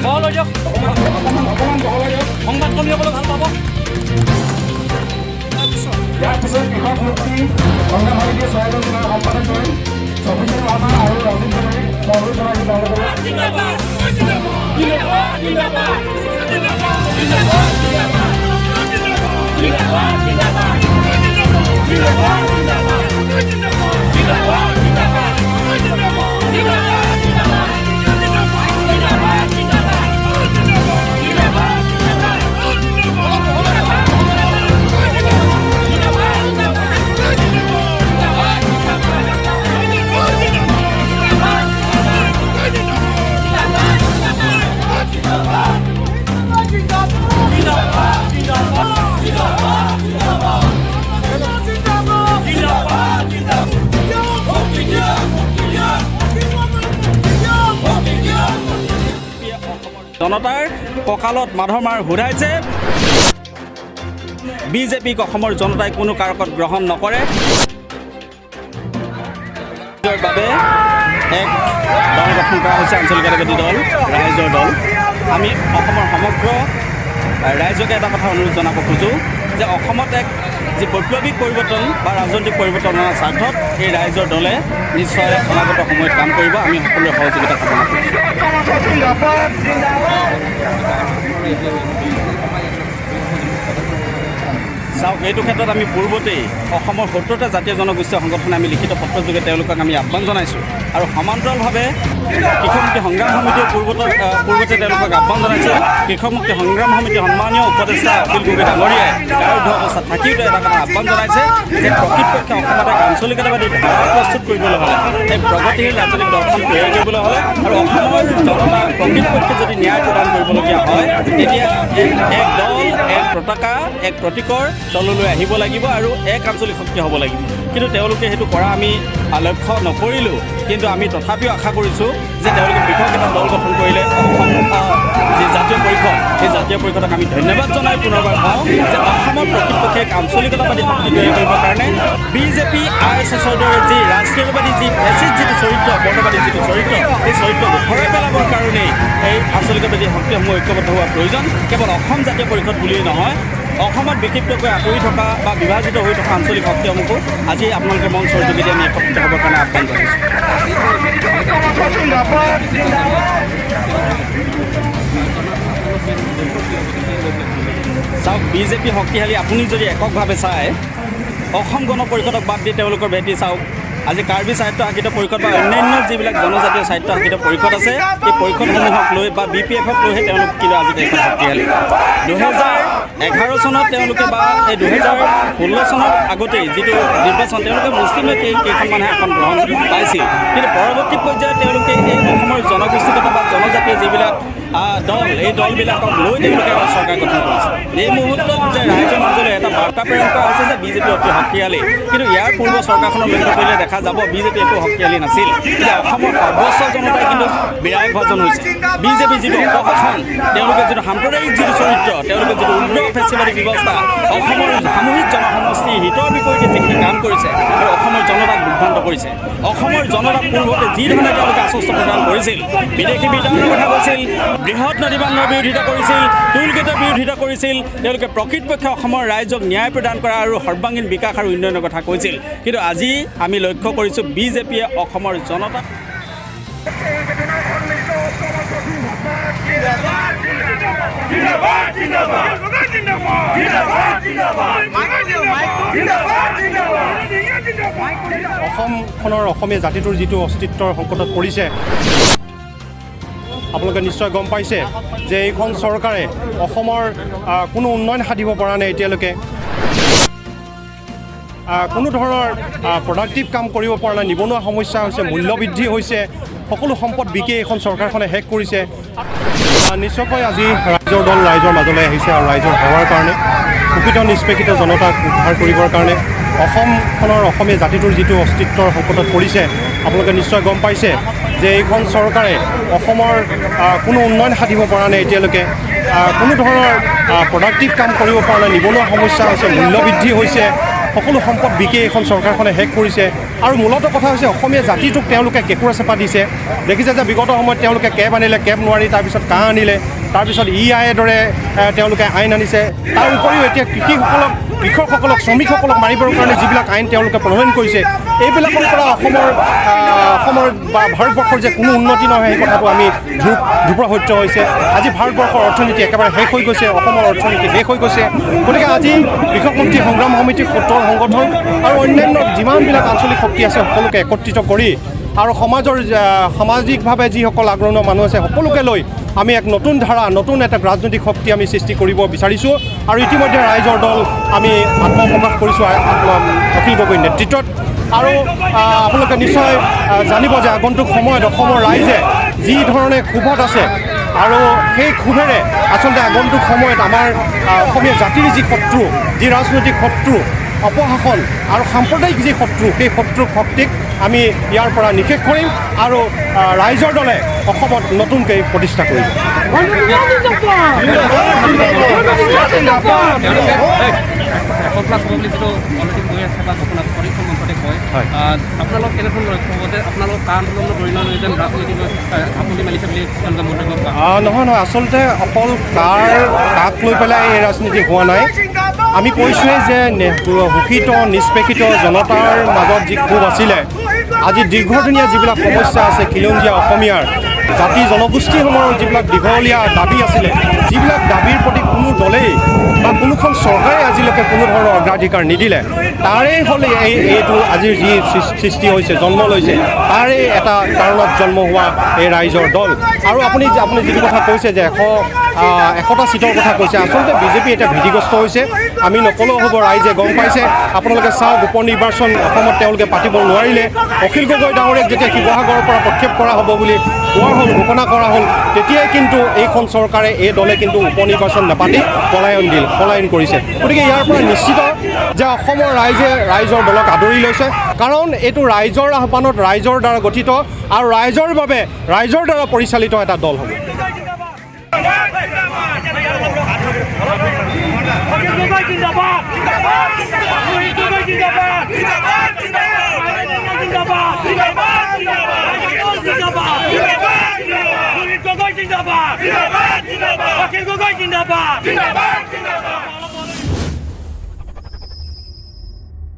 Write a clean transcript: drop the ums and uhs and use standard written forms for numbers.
বহলাই দিয়ক, সংবাদকৰ্মীসকলে ভাল পাব। ইয়াৰ পিছত কৃষক মুক্তি সংগ্ৰাম সমিতিয়ে চৰাইদেউ জিলাৰ সম্পাদক ছফিকুৰ ৰহমান আৰু ৰঞ্জিত গগৈক অনুৰোধ জনাইছোঁ তেওঁলোকক। জনতাৰ কঁকালত মাধমাৰ সোধাইছে। বিজেপিক অসমৰ জনতাই কোনো কাৰকত গ্ৰহণ নকৰে বাবে এক দল গঠন কৰা হৈছে, আঞ্চলিকতাবাদী দল ৰাইজৰ দল। আমি অসমৰ সমগ্ৰ ৰাইজকে এটা কথা অনুৰোধ জনাব খোজোঁ যে অসমত এক যি বৈপ্লৱিক পৰিৱৰ্তন বা ৰাজনৈতিক পৰিৱৰ্তন অনাৰ স্বাৰ্থত এই ৰাইজৰ দলে নিশ্চয় অনাগত সময়ত কাম কৰিব। আমি সকলোৰে সহযোগিতা কামনা কৰিছোঁ। চাওক, এইটো ক্ষেত্ৰত আমি পূৰ্বতেই অসমৰ 70টা জাতীয় জনগোষ্ঠীয় সংগঠনে আমি লিখিত পত্ৰযোগে তেওঁলোকক আমি আহ্বান জনাইছোঁ আৰু সমান্তৰালভাৱে কৃষক মুক্তি সংগ্ৰাম সমিতিয়ে পূৰ্বতে তেওঁলোকক আহ্বান জনাইছে। কৃষক মুক্তি সংগ্ৰাম সমিতিৰ সন্মানীয় উপদেষ্টা অখিল গগৈ ডাঙৰীয়াই কাৰাৰুদ্ধ অৱস্থাত থাকিও তেওঁ এটা কথা আহ্বান জনাইছে যে প্ৰকৃতপক্ষে অসমত এক আঞ্চলিকতাবাদী ধাৰা প্ৰস্তুত কৰিবলৈ হ'লে, এক প্ৰগতিশীল ৰাজনৈতিক দৰ্শন তৈয়াৰ কৰিবলৈ হ'লে আৰু অসমৰ জনতাক প্ৰকৃতপক্ষে যদি ন্যায় প্ৰদান কৰিবলগীয়া হয়, তেতিয়া এক দল, এক পতাকা, এক প্ৰতীকৰ তললৈ আহিব লাগিব আৰু এক আঞ্চলিক শক্তি হ'ব লাগিব। কিন্তু তেওঁলোকে সেইটো কৰা আমি লক্ষ্য নকৰিলেও, কিন্তু আমি তথাপিও আশা কৰিছোঁ যে তেওঁলোকে পৃথক এটা দল গঠন কৰিলে অসম যি জাতীয় পৰিষদ, সেই জাতীয় পৰিষদক আমি ধন্যবাদ জনাই পুনৰবাৰ কওঁ যে অসমৰ প্ৰকৃতপক্ষে এক আঞ্চলিকতাবাদী শক্তি তৈয়াৰ কৰিবৰ কাৰণে বিজেপি, আৰএছএছৰ দৰে যি ৰাষ্ট্ৰীয়বাদী, যি ফেচিষ্ট যিটো চৰিত্ৰ, বৰ্ণবাদী যিটো চৰিত্ৰ, সেই চৰিত্ৰ উফৰাই পেলাবৰ কাৰণেই এই আঞ্চলিকতাবাদী শক্তিসমূহ ঐক্যবদ্ধ হোৱাৰ প্ৰয়োজন। কেৱল অসম জাতীয় পৰিষদ বুলিয়েই নহয়, অসমত বিক্ষিপ্তকৈ আঁতৰি থকা বা বিভাজিত হৈ থকা আঞ্চলিক শক্তিসমূহো আজি আপোনালোকৰ মঞ্চৰ যোগেদি আমি একত্ৰিত হ'বৰ কাৰণে আহ্বান জনাইছোঁ। চাওক, বিজেপি শক্তিশালী আপুনি যদি এককভাৱে চায়, অসম গণ পৰিষদক বাদ দি তেওঁলোকৰ ভেটি চাওক। আজি কাৰ্বি স্বায়ত্তশাসিত পৰিষদ বা অন্যান্য যিবিলাক জনজাতীয় স্বায়ত্তশাসিত পৰিষদ আছে, এই পৰিষদসমূহক লৈ বা বিপিএফক লৈহে তেওঁলোক কিন্তু আজি তাৰিখত শক্তিশালী। 2011 চনত তেওঁলোকে বা এই 2016 চনৰ আগতেই যিটো নিৰ্বাচন, তেওঁলোকে মুষ্টিমেয় কেইখনমানহে আসন গ্ৰহণ পাইছিল। কিন্তু পৰৱৰ্তী পৰ্যায়ত তেওঁলোকে এই অসমৰ জনগোষ্ঠীগত বা জনজাতীয় যিবিলাক দল, এই দলবিলাকক লৈ তেওঁলোকে এটা চৰকাৰ গঠন কৰিছে। এই মুহূৰ্তত যে ৰাইজৰ মাজলৈ এটা বাৰ্তা প্ৰেৰণ কৰা হৈছে যে বিজেপি অতি শক্তিশালী, কিন্তু ইয়াৰ পূৰ্ব চৰকাৰখনৰ লক্ষ্য কৰিলে দেখা যাব বিজেপি একো শক্তিশালী নাছিল। কিন্তু অসমৰ সৰ্বস্ব জনতাই কিন্তু বিৰাগ ভাজন হৈছে। বিজেপি যিটো অপশাসন, তেওঁলোকে যিটো সাম্প্ৰদায়িক যিটো চৰিত্ৰ, তেওঁলোকে যিটো উগ্ৰ ফেচিবাদী ব্যৱস্থা, অসমৰ সামূহিক জনসমষ্টিৰ হিতৰ বিপৰীতে যিখিনি কাম কৰিছে আৰু অসমৰ জনতাক বিভ্ৰান্ত কৰিছে, অসমৰ জনতাক পূৰ্বতে যি ধৰণে তেওঁলোকে আশ্বস্ত প্ৰদান কৰিছিল, বিদেশী বিতাড়নৰ কথা কৈছিল, বৃহৎ নদী বান্ধৰ বিৰোধিতা কৰিছিল, টোল গেটৰ বিৰোধিতা কৰিছিল, তেওঁলোকে প্ৰকৃতপক্ষে অসমৰ ৰাইজক ন্যায় প্ৰদান কৰা আৰু সৰ্বাংগীন বিকাশ আৰু উন্নয়নৰ কথা কৈছিল। কিন্তু আজি আমি লক্ষ্য কৰিছোঁ বিজেপিয়ে অসমৰ জনতাক অসমখনৰ অসমীয়া জাতিটোৰ যিটো অস্তিত্বৰ সংকটত পৰিছে, আপোনালোকে নিশ্চয় গম পাইছে যে এইখন চৰকাৰে অসমৰ কোনো উন্নয়ন সাধিব পৰা নাই এতিয়ালৈকে, কোনো ধৰণৰ প্ৰডাক্টিভ কাম কৰিব পৰা নাই। নিবনুৱা সমস্যা হৈছে, মূল্যবৃদ্ধি হৈছে, সকলো সম্পদ বিকি এইখন চৰকাৰখনে শেষ কৰিছে। নিশ্চয়কৈ আজি ৰাইজৰ দল ৰাইজৰ মাজলৈ আহিছে আৰু ৰাইজৰ সেৱাৰ কাৰণে, প্ৰকৃত নিষ্পেষিত জনতাক উদ্ধাৰ কৰিবৰ কাৰণে, অসমখনৰ অসমীয়া জাতিটোৰ যিটো অস্তিত্বৰ সংকটত পৰিছে, আপোনালোকে নিশ্চয় গম পাইছে যে এইখন চৰকাৰে অসমৰ কোনো উন্নয়ন সাধিব পৰা নাই এতিয়ালৈকে, কোনো ধৰণৰ প্ৰডাক্টিভ কাম কৰিব পৰা নাই। নিবনুৱা সমস্যা হৈছে, মূল্যবৃদ্ধি হৈছে, সকলো সম্পদ বিকি এইখন চৰকাৰখনে শেষ কৰিছে। আৰু মূলত কথা হৈছে অসমীয়া জাতিটোক তেওঁলোকে কেঁকুৰা চেপা দিছে। দেখিছে যে বিগত সময়ত তেওঁলোকে কেব আনিলে, কেব নোৱাৰি তাৰপিছত কা আনিলে, তাৰপিছত ই আইৰ দৰে তেওঁলোকে আইন আনিছে। তাৰ উপৰিও এতিয়া কৃষকসকলক, শ্ৰমিকসকলক মাৰিবৰ কাৰণে যিবিলাক আইন তেওঁলোকে প্ৰণয়ন কৰিছে, এইবিলাকৰ পৰা অসমৰ বা ভাৰতবৰ্ষৰ যে কোনো উন্নতি নহয়, সেই কথাটো আমি ধ্ৰুৱ সত্য হৈছে। আজি ভাৰতবৰ্ষৰ অৰ্থনীতি একেবাৰে শেষ হৈ গৈছে, অসমৰ অৰ্থনীতি শেষ হৈ গৈছে। গতিকে আজি কৃষক মুক্তি সংগ্ৰাম সমিতি, 70 সংগঠন আৰু অন্যান্য যিমানবিলাক আঞ্চলিক শক্তি আছে, সকলোকে একত্ৰিত কৰি আৰু সমাজৰ সামাজিকভাৱে যিসকল আগৰণুৱা মানুহ আছে, সকলোকে লৈ আমি এক নতুন ধাৰা, নতুন এটা ৰাজনৈতিক শক্তি আমি সৃষ্টি কৰিব বিচাৰিছোঁ। আৰু ইতিমধ্যে ৰাইজৰ দল আমি আত্মপ্ৰকাশ কৰিছোঁ অখিল গগৈৰ নেতৃত্বত। আৰু আপোনালোকে নিশ্চয় জানিব যে আগন্তুক সময়ত অসমৰ ৰাইজে যি ধৰণে ক্ষোভত আছে আৰু সেই ক্ষোভেৰে আচলতে আগন্তুক সময়ত আমাৰ অসমীয়া জাতিৰ যি শত্ৰু, যি ৰাজনৈতিক শত্ৰু, অপশাসন আৰু সাম্প্ৰদায়িক যি শত্ৰু, সেই শত্ৰু শক্তিক আমি ইয়াৰ পৰা নিঃশেষ কৰিম আৰু ৰাইজৰ দলে অসমত নতুনকৈ প্ৰতিষ্ঠা কৰিব। তেওঁলোকে 100 প্লাছ হ'ব বুলি যিটো অলৰেডি কৈ আছে বা ঘোষণা প্ৰতিখন মঞ্চতে কয়, আপোনালোক কেনেধৰণৰ লক্ষ্য হ'ব যে আপোনালোক কা আন্দোলনৰ গৰিণা যেন ৰাজনীতিলৈ ঢাপলি মেলিছে বুলি তেওঁলোকে মন্তব্য কৰা? নহয় নহয়, আচলতে অকল কাক লৈ পেলাই এই ৰাজনীতি হোৱা নাই। আমি কৈছোঁৱে যে শোষিত নিষ্পেষিত জনতাৰ মাজত যি ক্ষোভ আছিলে, আজি দীৰ্ঘদিনীয়া যিবিলাক সমস্যা আছে, খিলঞ্জীয়া অসমীয়াৰ জাতি জনগোষ্ঠীসমূহৰ যিবিলাক দীঘলীয়া দাবী আছিলে, যিবিলাক দাবীৰ প্ৰতি কোনো দলেই বা কোনোখন চৰকাৰে আজিলৈকে কোনো ধৰণৰ অগ্ৰাধিকাৰ নিদিলে, তাৰেই হ'ল এইটো আজিৰ যি সৃষ্টি হৈছে, জন্ম লৈছে, তাৰে এটা কাৰণত জন্ম হোৱা এই ৰাইজৰ দল। আৰু আপুনি যিটো কথা কৈছে যে 100টা চিটৰ কথা কৈছে, আচলতে বিজেপি এতিয়া ভীতিগ্ৰস্ত হৈছে। আমি নক'লেও হ'ব, ৰাইজে গম পাইছে। আপোনালোকে চাওক, উপ নিৰ্বাচন অসমত তেওঁলোকে পাতিব নোৱাৰিলে। অখিল গগৈ ডাঙৰীয়াক যেতিয়া শিৱসাগৰৰ পৰা প্ৰক্ষেপ কৰা হ'ব বুলি কোৱা হ'ল, ঘোষণা কৰা হ'ল, তেতিয়াই কিন্তু এইখন চৰকাৰে, এই দলে কিন্তু উপ নিৰ্বাচন নাপাতি পলায়ন দিল, পলায়ন কৰিছে। গতিকে ইয়াৰ পৰা নিশ্চিত যে অসমৰ ৰাইজে ৰাইজৰ দলক আদৰি লৈছে, কাৰণ এইটো ৰাইজৰ আহ্বানত, ৰাইজৰ দ্বাৰা গঠিত আৰু ৰাইজৰ বাবে, ৰাইজৰ দ্বাৰা পৰিচালিত এটা দল হ'ব। অখিল গগৈ জিন্দাবাদ, লোহিত গগৈ জিন্দাবাদ, জিন্দাবাদ, জিন্দাবাদ, লোহিত গগৈ জিন্দাবাদ, অখিল গগৈ জিন্দাবাদ।